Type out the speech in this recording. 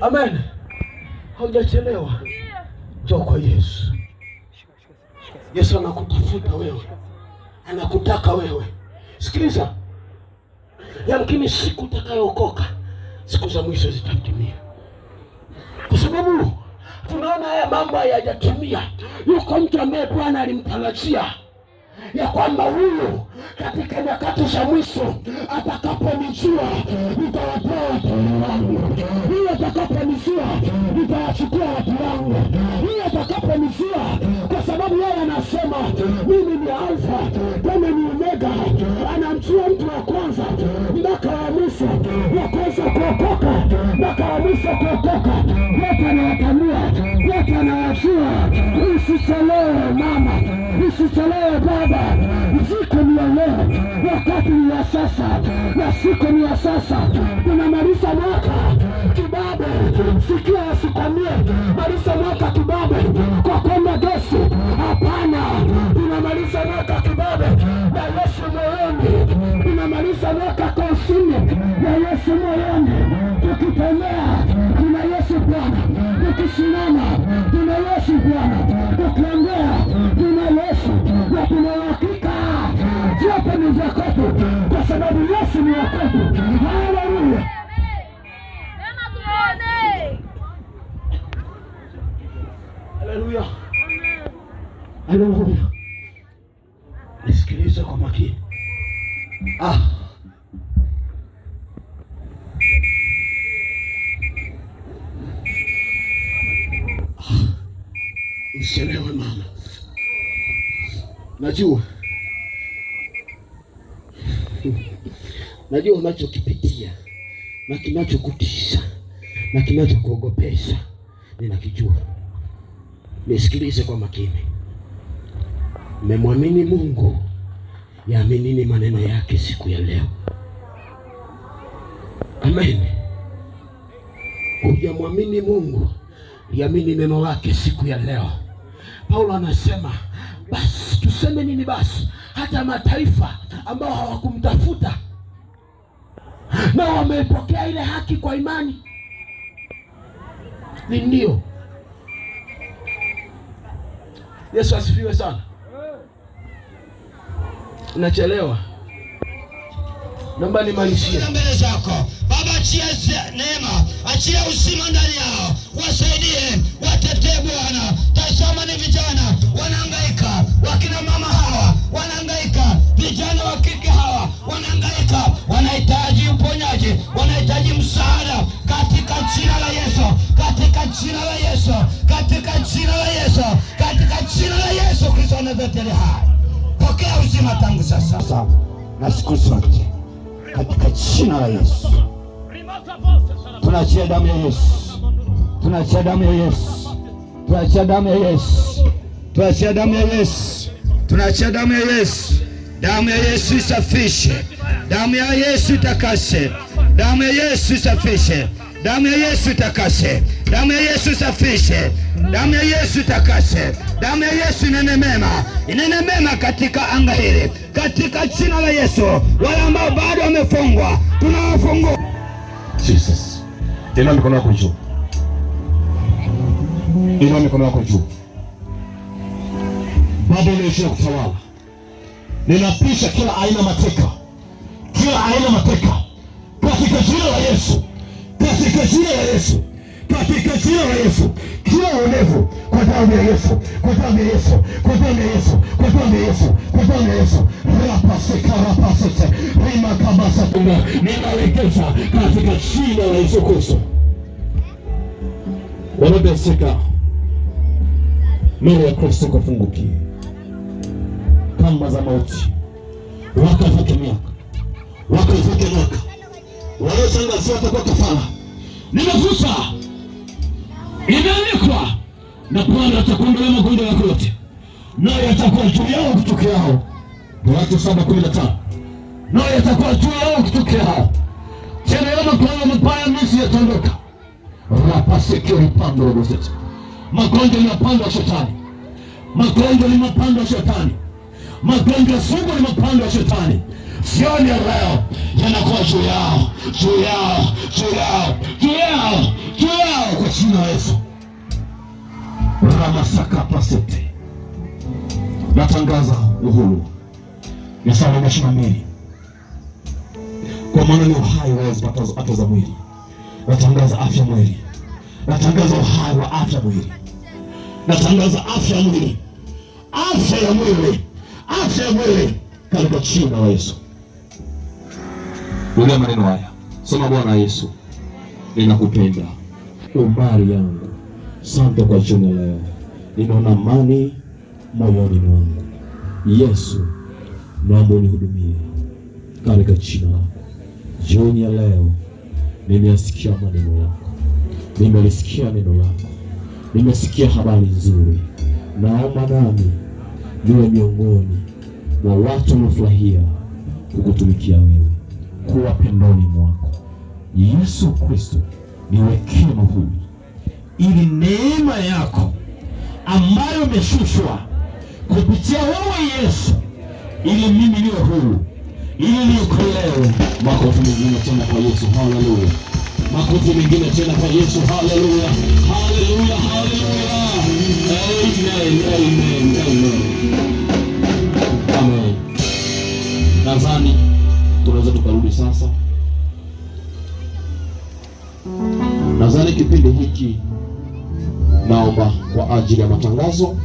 Amen. Haujachelewa. Njoo kwa Yesu. Yesu anakutafuta wewe, anakutaka wewe. Sikiliza, yamkini siku utakayookoka, siku za mwisho zitatimia, kwa sababu tunaona haya mambo hayajatimia. Yuko mtu ambaye Bwana alimtarajia ya kwamba huyu katika nyakati za mwisho atakaponijua nitawatoa watu wangu, huyu atakaponijua nitawachukua watu wangu, huyu atakaponijua, kwa sababu yeye anasema mimi ni Alfa tena ni Omega. Anamjua mtu wa kwanza mpaka wa mwisho, wa kwanza kuokoka mpaka wa mwisho kuokoka, wote anawatambua, wote anawajua. Usichelewe mama, usichelewe baba, siku ni ya leo, wakati ni ya sasa, na siku ni ya sasa. Tunamaliza mwaka kibabe, sikia asikwambie maliza mwaka kibabe kwa kwenda gesi. Hapana, tunamaliza mwaka kibabe na Yesu moyoni, tunamaliza mwaka kwa ushindi na Yesu moyoni. Tukitembea tuna Yesu Bwana, tukisimama tuna Yesu Bwana, tukiongea tuna Yesu, na tuna uhakika vyote ni vya kwetu, kwa sababu Yesu ni wa kwetu. Haleluya! Haleluya, haleluya! Nisikilize kwa makini. Ah. Usichelewe mama, najua najua unachokipitia na kinachokutisha na kinachokuogopesha ninakijua. Nisikilize kwa makini. Mmemwamini Mungu, yaaminini maneno yake siku ya leo. Amen. Hujamwamini Mungu, liamini neno lake siku ya leo. Paulo anasema basi tuseme nini basi? Hata mataifa ambao hawakumtafuta na wameipokea ile haki kwa imani, ni ndio. Yesu asifiwe sana. Unachelewa, naomba nimalizie mbele zako Baba, achia neema, achia uzima ndani yao, wasaidie, watetee Bwana. Tazama ni vijana wanahangaika, wakina mama hawa wanahangaika, vijana wa kike hawa wanahangaika, wanahitaji uponyaji, wanahitaji msaada katika jina la Yesu, katika jina la Yesu, katika jina la Yesu, katika jina la Yesu Kristo wa Nazareti aliye hai. Pokea uzima tangu sasa na siku zote katika jina la Yesu. Tunaachia damu ya Yesu, tunaachia damu ya Yesu, tunaachia damu ya Yesu, tunaachia damu ya Yesu, tunaachia damu ya Yesu. Damu ya Yesu isafishe, damu ya Yesu itakase, damu ya Yesu isafishe, damu ya Yesu itakase, damu ya Yesu isafishe, damu ya Yesu itakase, damu ya Yesu inene mema, inene mema katika anga hili, katika jina la Yesu. Wale ambao bado wamefungwa, tunawafungua. Jesus. Inua mikono yako juu. Inua mikono yako juu. Baba unaishia kutawala. Ninapisha kila aina mateka, kila aina mateka katika jina la Yesu, katika jina la Yesu, katika jina la Yesu, kila uonevu kwa damu ya Yesu, kwa damu ya Yesu, kwa damu ya Yesu, kwa damu ya Yesu, kwa damu ya Yesu. Rapaseka rapasete rima kabasa, ninalegeza katika jina la Yesu Kristo. Wanaoteseka, nuru ya Kristo ikafungukie kamba za mauti, wakavuke miaka, wakavuke mwaka, waliotangaziwa watakuwa kafara. Nimevuta, imeandikwa, na Bwana atakuondolea magonjwa yako yote, nayo yatakuwa juu yao kutoka yao. Torati 7:15, nayo yatakuwa juu yao kutoka yao. Tena yale mabaya mabaya Misri yataondoka. Rapasekio rogosete, magonjwa ni mapando ya shetani, magonjwa ni mapando ya shetani, magonjwa sugu ni mapando ya shetani. Sioni ya leo yanakuwa juu yao, juu yao, juu yao, juu yao, juu yao. jina la Yesu. Ramasaka pasete, natangaza uhuru. Mstari wa 22, kwa maana ni uhai wa zipatazo afya za mwili. Natangaza afya mwili, natangaza uhai wa afya mwili, natangaza afya ya mwili, afya ya mwili, afya ya mwili katika jina la Yesu. Rudia maneno haya, sema: Bwana Yesu, ninakupenda, umari yangu, sante kwa jioni leo, ninaona amani moyoni mwangu. Yesu, naomba unihudumie katika jina lako. Jioni ya leo nimeyasikia maneno yako, nimelisikia neno lako, nimesikia habari nzuri. Naomba nami niwe miongoni mwa watu wanaofurahia kukutumikia wewe, kuwa pembeni mwako. Yesu Kristo, niwekee muhuri, ili neema yako ambayo imeshushwa kupitia wewe Yesu, ili mimi niwe huru, ili niokolewe. Makofi mengine tena kwa Yesu, haleluya! Makofi mengine tena kwa Yesu, haleluya, haleluya, haleluya! Amen, amen, amen, amen. Nadhani tunaweza tukarudi sasa. Nadhani kipindi hiki naomba kwa ajili ya matangazo.